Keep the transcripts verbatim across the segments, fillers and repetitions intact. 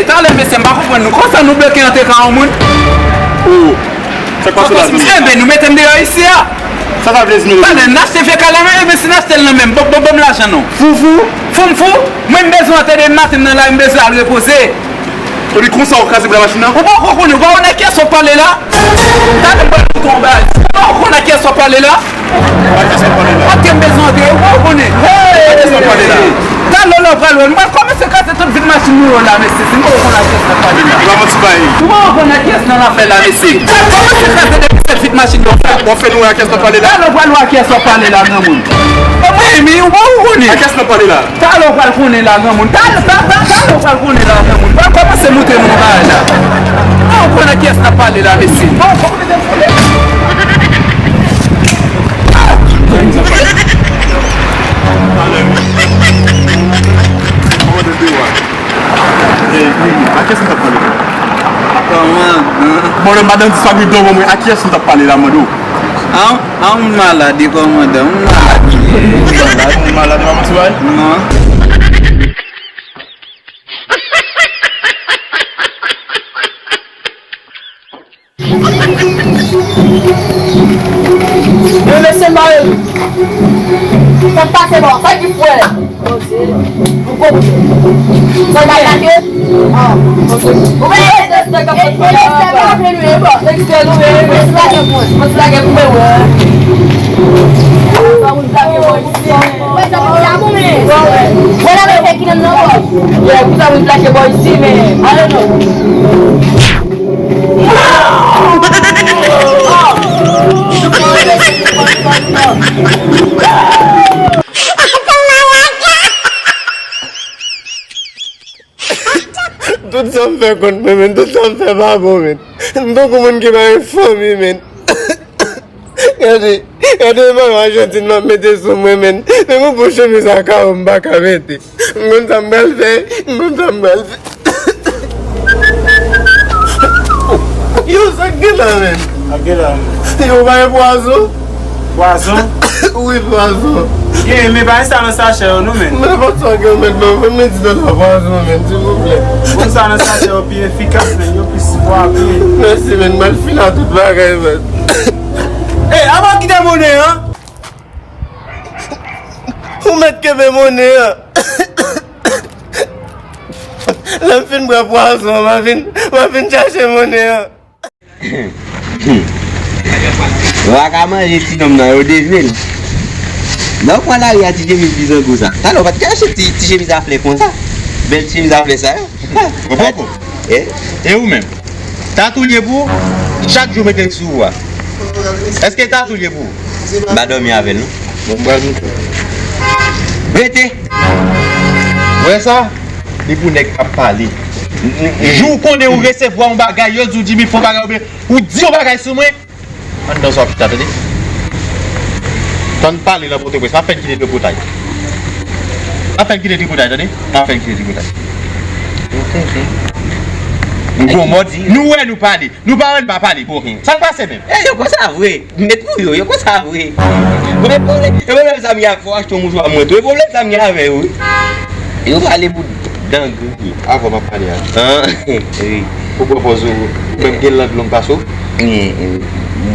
Talè, mesye, m pa konprann nou. Konsa nou bloke antre kay yon moun? Oh, sa k pase la? Enben, nou mete m deyò isi a. Sa sa vle di, nou? Talè, n achte vye kay la menm, enben, si n achte l nan menm, ban, ban, ban m lajan non. Fou, fou. Fou m fou? Mwen, m bezwen antre demen maten, m nan lari, m bezwen al repoze. Epi konsa w kraze bra machin nan? Ou poko konnen, ou pa konnen kiyès w ap pale la? Talè m pral montre w yon bagay. Ou poko konnen kiyès w ap pale la? Ak kiyès w ap pale la? Kote m bezwen antre, ou poko konnen. Ak kiyès w ap pale la? Talè lè w pral wè, m pral kòmanse kraze tout vit machin nou yo la, mesye. Si m poko konnen ak kiyès n ap pale la. Ou pa manti bay. Ou poko konnen ak kiyès n ap pale la, mesye. M pral kòmanse kraze depi sèt vit machin yo. W ap fè nou wè ak kiyès n ap pale la? Talè w pral wè ak kiyès w ap pale la, granmoun. Bon, mwen, men, ou poko konnen. Ak kiyès n ap pale la? Talè w pral konnen la, granmoun. Talè, ta, ta, talè w pral konnen la, granmoun. Pral kòmanse montre nou bagay la. Bon, ou konnen kiyès n ap pale la, mesye. Bon, kòmanse montre. Bon, lè madanm di sa, li dò mwen, a kiyès m t ap pale la, mande w? A, a, moun malad, e kòmandan, moun malad. Moun malad, moun malad, e pa manti bay? Non. Yo, mesye, m pa wè. Sa k pase, bò? Sa ki fè? Sa k pase? Ah, ok. Ou pa wè? Mwen ti lage pou mwen, mwen ti lage pou mwen, wè. Sa moun lage mwen. Wè, sa moun lage mwen. Wè, la, men, fè ki nan nan, bò. Yeah, pou sa moun lage bò isi, men. I don't know. Tout sa m fè kont mwen, men, tout sa m fè pa bon, men. M tankou moun ki pa gen fanmi, men. Gade, gade mayo Ajantin m ap mete sou mwen, men. Men yon bon chemiz a kawo m pa ka mete. M konn sa m pral fè, m konn sa m pral fè. Yo, sa k gen la, men? Sa k gen la, men? Yo, pa gen pwazon? Pwazon? Wi, pwazon. Gen, men pa gen sa nan sachè yo, non, men. Men nenpòt sa w gen, men, ban mwen, men di dòla pwazon, men, silvouplè. Bon, sa nan sachè yo pi efikas, men, yo pi sipwape. Mèsi, men, m al file tout bagay, men. Ey, avan w kite monnen an. Ou mèt kenbe monnen an. Lè m fin bwè pwazon an, m a vin, m a vin chache monnen an. Yo pa ka manje ti nonm nan, yo devye l. Lè w pran lari a ti chemiz bizango sa. Talè w pa t ka achte ti, ti chemiz a flè konsa. Bèl ti chemiz a flè sa yo. Ou poko? Eh? E ou menm? Tatou l ye pou ou? Chak jou mete l sou ou a. Èske tatou l ye pou ou? M pa dòmi avè l, non. Bon, m pral montre w. Rete! Ou wè sa? Li pou nèg k ap pale. Jou w konnen ou resevwa yon bagay, yo di w, Jimmy, fè yon bagay, oubyen ou di yon bagay sou mwen, anndan sa w ap chita, tande? Tann pale nan Pòtoprens, m ap fè n kite tripotay. M ap fè n kite tripotay, tande? M ap fè n kite tripotay. Gwo mòd, nou wè nou pale. Nou pa wè n pa pale, bon. Sa k pase menm? Eh, yo konsa vre. Met pou yo, yo konsa vre. Mwen pale, e mwen menm sa m gen ak fò achte yon mouchwa mwen tou. E pwoblèm sa m gen avè yo, wi. Yo pale pou dan gri. Avè w m ap pale a. Ah, wi. Ou pran pòz ou, ou menm gen lang long pase w?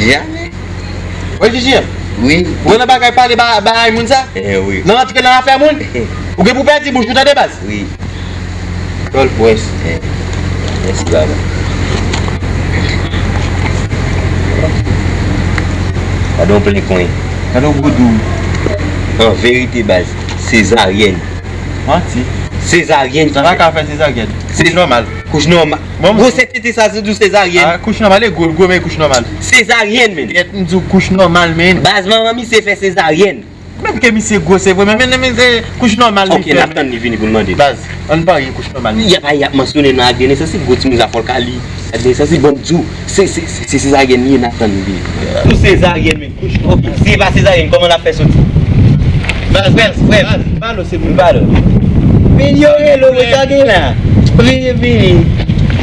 Jamè. Wè, Jiji an? Wi. Ou wè nan bagay pale ba, ba ay moun sa? Eh, wi. Nan rantre nan afè moun? Ou gen pou pèdi bouch ou, tande, baz? Wi. Kòl pwès. Eh, mèsi, baba. Gade yon plen konyen. Gade yon gwo dou. An verite, baz, sezaryèn. Manti. Sezaryèn. Sa pa ka fè sezaryèn. Kouch nòmal. Kouch nòmal. Gwosè tete sa, se di w sezaryèn. Ah, kouch nòmal, e gwo, gwo, men kouch nòmal. Sezaryèn, men. Yèt, m di w kouch nòmal, men. Baz, manman misye fè sezaryèn. Menm ke misye gwo, se vre, men, men, men se kouch nòmal li fè. Ok, n ap tann li vini pou n mande. Baz, ann parye kouch nòmal li. Y ap, y ap mansyone nan ak de nesans, gwo timoun sa fò l ka li. Ak de nesans, bon, m di w, se, se, se, se sezaryèn li ye, n ap tann li vini. Pou sezaryèn, men, kouch nòmal. Ok, si se pa sezaryèn, kòman l ap fè soti? Baz, frè m, frè m, pale w, se pou pale w. Men yo rele w, sa gen la. Vini, vini.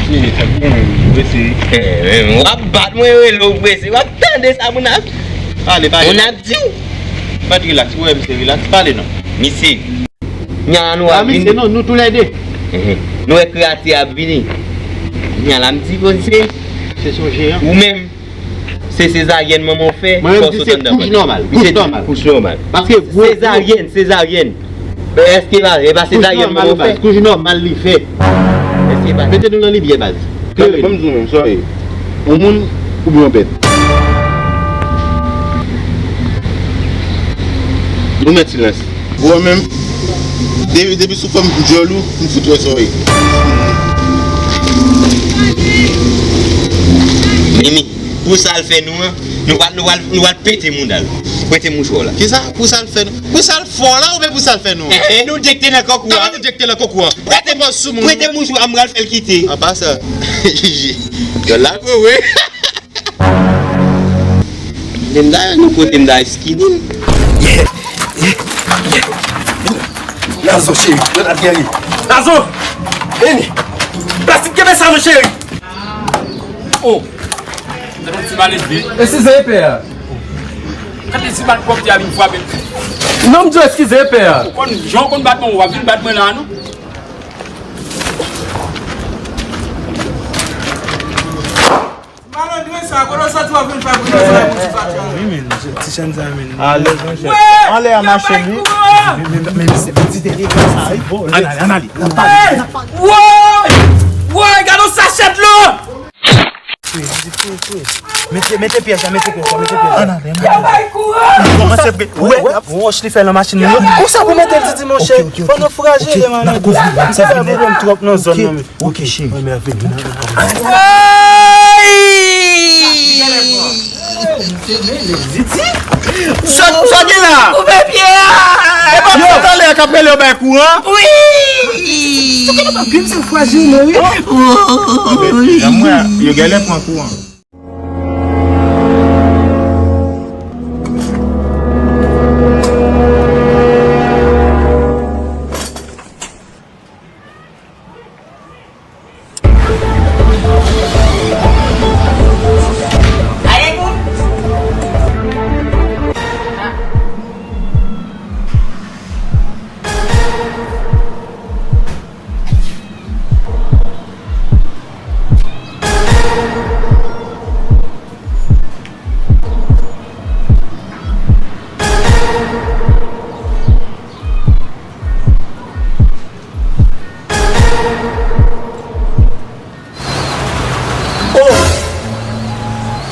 Vini, sa gen, vini, prese. Eh, men, w ap bat mwen, rele w prese. W ap tande sa moun ap, pale, pale. Moun ap di w. Fèt rilaks, ou wè misye rilaks, pale non. Misye. Nya nou a vini. Misye non, nou toulède. Nou wè kreyati a ap vini. Kounye a la m di, bon, se Se sonje an. Ou menm, se sezaryèn manman w fè, Mwen menm fò di sot se anndan kouch vant. Nòmal, kouch nòmal. Kouch nòmal. Paske gwo Sezaryèn, sezaryèn. Men èske pa, e pa sezaryèn manman w fè? Kouch nòmal li fè. Èske pa Mete nou nan limyè, baz. Tande, ban m di w menm, sa w ye. Yon moun oubyen yon bèt? Nou mèt silans. Ou wè menm, de- depi sou fòm djòl ou, m fout wè sa w ye. Mimi, pou sa l fè nou an, nou pral, nou pral, nou pral pete mouda l. Prete mouchwa w la. Kisa? Pou sa l fè nou? Pou sa l fè w la oubyen pou sa l fè nou an? Nou de k te nan kòkò a. Kòman nou de k te nan kòkò a? Prete mouchwa, m pral fè l kite. Apa sa? Jiji. Djòl la gwo, wi. Menm dayè nou kote m dayè skinny. Nazo cheri, yo t ap geri. Nazo! Vini! Plastik kenbe sa non cheri! Oh! Gade yon ti malelve. Eskize epè a. Gade ti bal pwòpte a vin frape m. Non, m di w eskize epè a. Ou konn, jan w konn bat mwen, w ap vin bat mwen la, non? Malandren sa, kote w soti w ap vin fè pou nou fè pou ti pati a? Wi, men, ti chèn sa, men. Ale, anlè a mache, wi. Men, men, men, se ti dènye sa, wi. Ann ale, ann ale. N ap pale, n ap pale. Woy! Woy, gade yon sachè dlo! Fouye, fouye, fouye. Mete, mete pyès la, mete pyès la, mete pyès la. Ann ale, ann ale. Yo bay kouran! Kòmanse bre-, wè, wòch li fè nan machin nan. Konsa pou mete l, Didi, monchè. Ok, ok, ok. Fò nou frajil, man. N ap kouvri, n ap kouvri. M se pa pwoblèm twòp nan zòn nan, men. Ok, cheri. Mwen mèvèy. Sa, sa gen la? Koupe pye a! E pa sa talè k ap rele yo bay kouran? Wi! Sa gen la pa byen se frajil, men wi. Wi! Yo genlè pran kouran. Oh!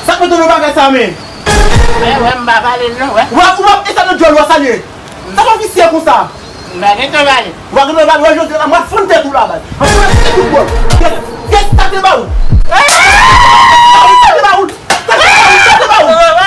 Sa k mete w nan bagay sa, men? Wè, wè, m pa pale l non, wè. Wè, ou pa, e sa nan djòl ou a sa l ye? Sa pa visye konsa? M pa gen tan pale. Ou pa gen tan pale, wè, jodi a la, m ap fann tèt ou la, baz. M ap fann tèt ou, bòl. Yes, yes, sa te ba ou. Sa te ba ou. Sa te ba ou, sa te ba ou.